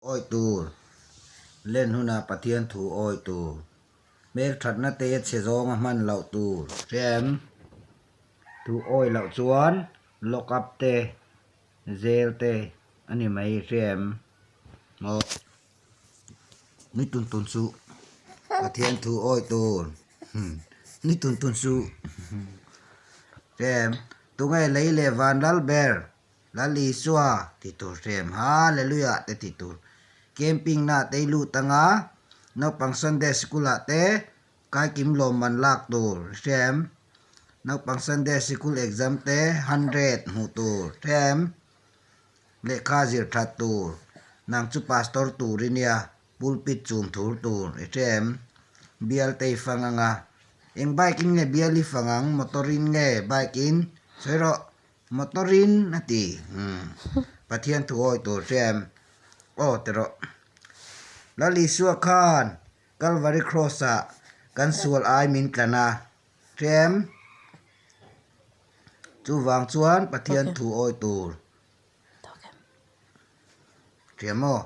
Awi tur, Len hunah Pathian thu awi tur, hmelthatna te chhe zawnga hman loh tur. Hria em? Thu awi loh chuan lock up te, jail te a ni mai hria em? Maw? Ni tun tun chu Pathian thu awi tur. Ni tun tun chu hria em? Tunge lei leh van lal ber? Lal Isua ti tur hrem Hallelujah te ti tur camping na te i lut anga naupang Sunday sikul ah te kaikim lawmman lak tur hrem naupang Sunday sikul exam te hundred hmuh tur hrem lehkha zir that tur nang chu pastor tur i nia pulpit chum thur tur i hrem bial te i fang anga eng bike in nge bial i fang ang motor in nge bike in sawi rawh. Motor in a ti. Umm. Pathian thu awi tur hria em? Aw ti rawh. Lal Isua khan Calvary Cross ah kan sual ai min tlan a. Hria em? Chuvang chuan Pathian thu awi tur. Hria maw?